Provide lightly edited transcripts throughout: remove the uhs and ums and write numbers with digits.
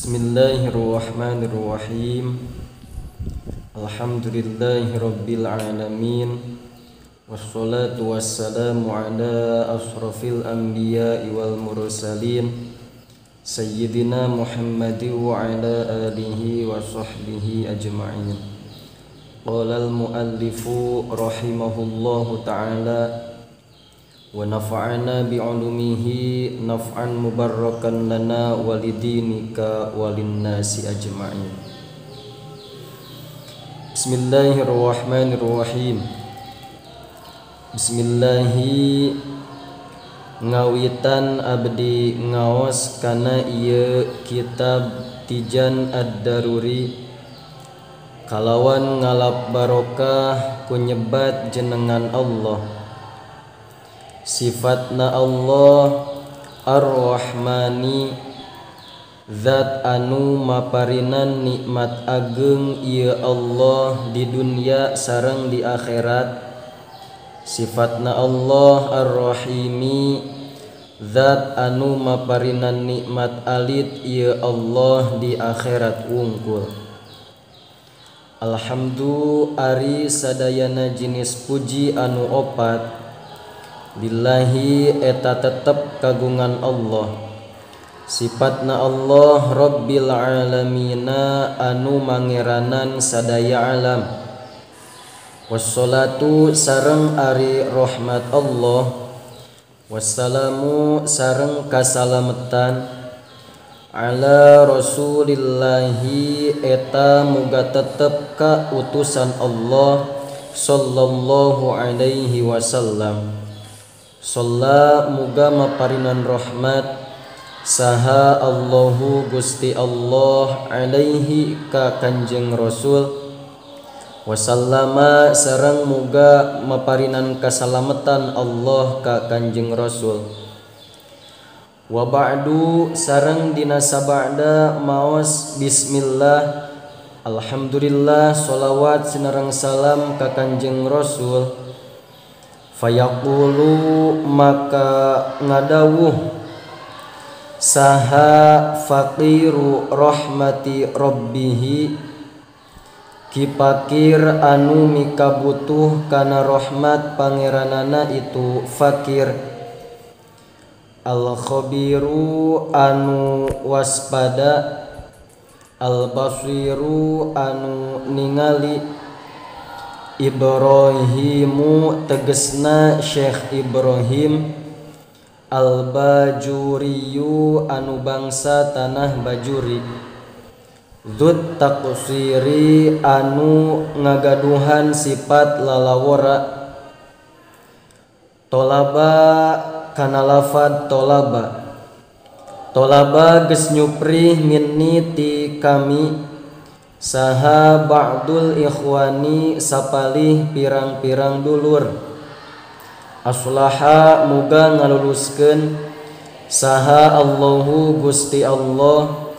Bismillahirrahmanirrahim. Alhamdulillahirabbil alamin. Wassalatu wassalamu ala asrafil anbiya'i wal mursalin sayyidina Muhammadin wa ala alihi wa sahbihi ajma'in. Qala al muallifu rahimahullahu ta'ala wa nafa'ana bi'ulumihi naf'an mubarakan lana walidinika walinnasi ajma'in. Bismillahirrahmanirrahim. Bismillahi ngawitan abdi ngaos kana ieu kitab Tijan Ad-Daruri kalawan ngalap barokah ku nyebat jenengan Allah. Sifatna Allah Ar-Rahmani, zat anu maparinan nikmat ageng ieu Allah di dunia sareng di akhirat. Sifatna Allah Ar-Rahimi, zat anu maparinan nikmat alit ieu Allah di akhirat wungkul. Alhamdu ari sadayana jenis puji anu opat lillahi eta tetep kagungan Allah. Sifatna Allah Rabbil alamina anu mangeranan sadaya alam. Wassalatu sareng ari rahmat Allah, wassalamu sareng kasalametan ala rasulillahi eta muga tetep ka utusan Allah sallallahu alaihi wasallam. Shalla muga maparinan rahmat saha Allahu Gusti Allah alaihi ka Kanjeng Rasul, wasallama sareng muga maparinan kasalamatan Allah ka Kanjeng Rasul. Wa ba'du sareng dina sabada maos bismillah alhamdulillah sholawat sinareng salam ka Kanjeng Rasul. Fayaqulu maka ngadawuh saha faqiru rahmati rabbihi, ki fakir anu mikabutuh kana rahmat pangeranana itu fakir. Al khabiru anu waspada, al basiru anu ningali. Ibrahimu tegesna Syekh Ibrahim, al-Bajuriyu anu bangsa tanah Bajuri, dzut taqsiri anu ngagaduhan sifat lalawora. Tolaba kana lafad tolaba, tolaba geus nyuprih minni ti kami saha ba'dul ikhwani sapalih pirang-pirang dulur. Aslaha muga ngaluluskeun saha Allahu Gusti Allah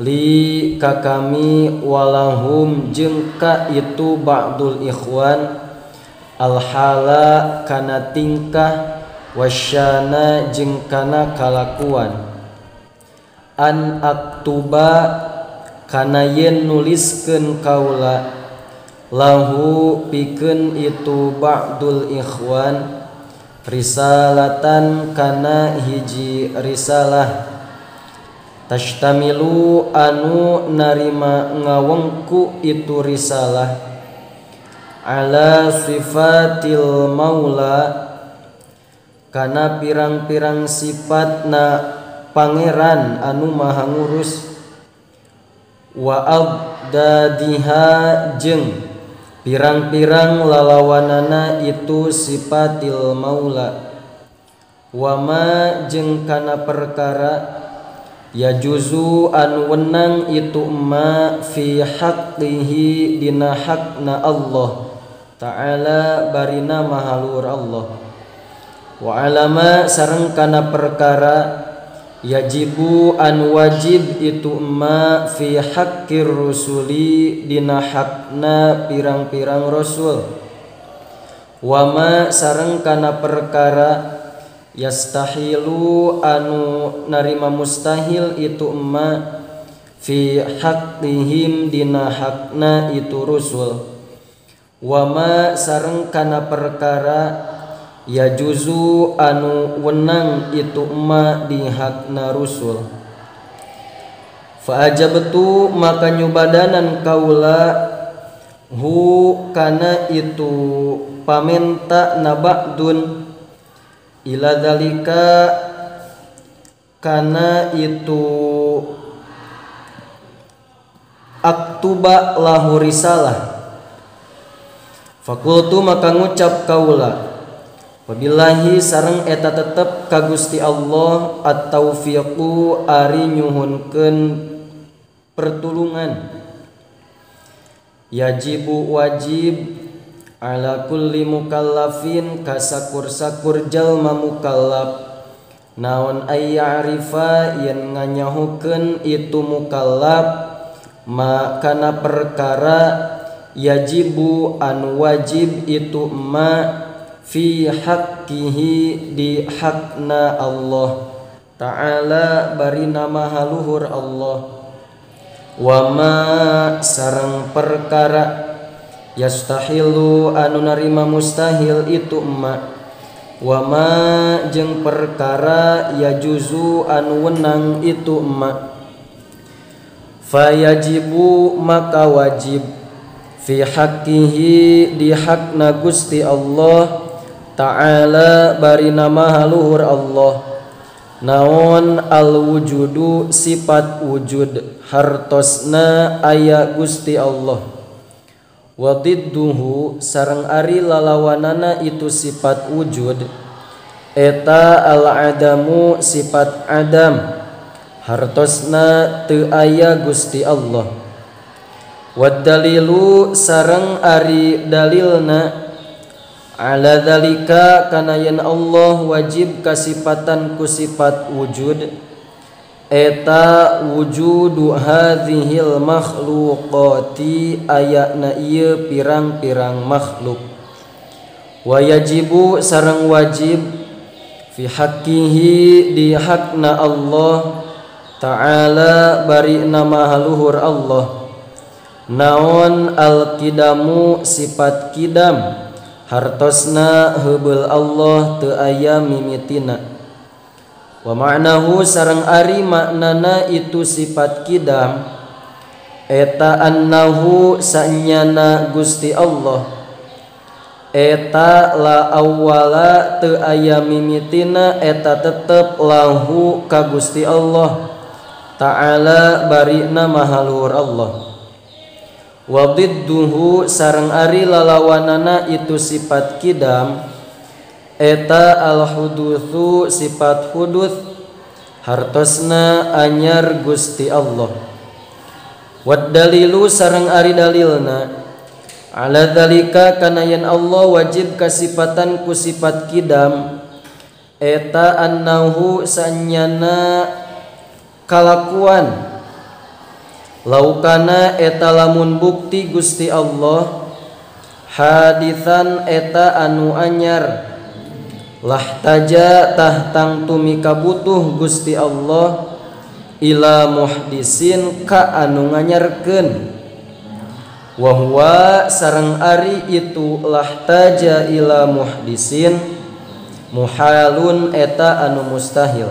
li ka kami walahum jeung ka itu ba'dul ikhwan alhala kana tingkah wasyana jeung kana kalakuan. An aktuba kana yen nuliskeun kaula lahu pikeun itu ba'dul ikhwan risalatan kana hiji risalah tashtamilu anu narima ngawengku itu risalah ala sifatil maula kana pirang-pirang sifatna pangeran anu maha ngurus, wa abdadiha jeung pirang-pirang lalawanana itu sifatil maula. Wa ma jeung kana perkara ya juzu anu wenang itu ma fi haqqihi dina hakna Allah ta'ala barina maha luhur Allah. Wa alama sareng kana perkara yajibu an wajib itu ma fi haqqir rusuli dina hakna pirang-pirang rasul. Wa ma sareng kana perkara yastahilu anu narima mustahil itu ma fi haqqihim dina hakna itu rusul wama sareng kana perkara ya juzu anu wenang itu ma di hakna rusul. Fa ajabtu maka nyubadanan kaula hu kana itu pamenta nabadun ila dzalika kana itu aktuba lahu risalah. Fakultu maka ngucap kaula wabillahi sareng eta tetep ka Gusti Allah at-taufiqu ari nyuhunkeun pertulungan yajibu wajib ala kulli mukallafin kasakur-sakur jalma mukallaf naon ayya'rifa yen nganyahukeun itu mukallaf ma kana perkara yajibu anu wajib itu ma fi haqqihi di hakna Allah ta'ala bari nama haluhur Allah wama sareng perkara yastahilu anu narima mustahil itu ma wama jeung perkara yajuzu anu wenang itu ma fayajibu maka wajib fi haqqihi di hakna Gusti Allah ta'ala bari nama haluhur Allah naon al-wujudu sifat wujud hartosna aya Gusti Allah wa didduhu sareng ari lalawanana itu sifat wujud eta al-adamu sifat adam hartosna teu aya Gusti Allah wa dalilu sareng ari dalilna ala dzalika kana yen Allah wajib kasipatan ku sifat wujud eta wujudu hadzihil makhluqati ayana ieu pirang-pirang makhluk wa yajibu sareng wajib fi haqqihi di hakna Allah ta'ala bari nama haluhur Allah naon al-kidamu sifat kidam hartosna heubeul Allah teu aya mimitina wa ma'nahu sareng ari maknana itu sifat kidam eta annahu sanyana Gusti Allah eta la awwala teu aya mimitina eta tetep lahu ka Gusti Allah ta'ala barina maha luhur Allah wa didduhu sareng ari lalawanana itu sifat kidam eta al-hudutsu sifat huduts hartosna anyar Gusti Allah wad dalilu sareng ari dalilna ala dzalika kana yen Allah wajib kasipatan ku sifat kidam eta annahu sanyana kalakuan laukana eta lamun bukti Gusti Allah haditsan eta anu anyar lahtaja tah tangtumi kabutuh Gusti Allah ila muhdisin ka anu nganyarkeun wa huwa sareng ari itu lahtaja ila muhdisin muhalun eta anu mustahil.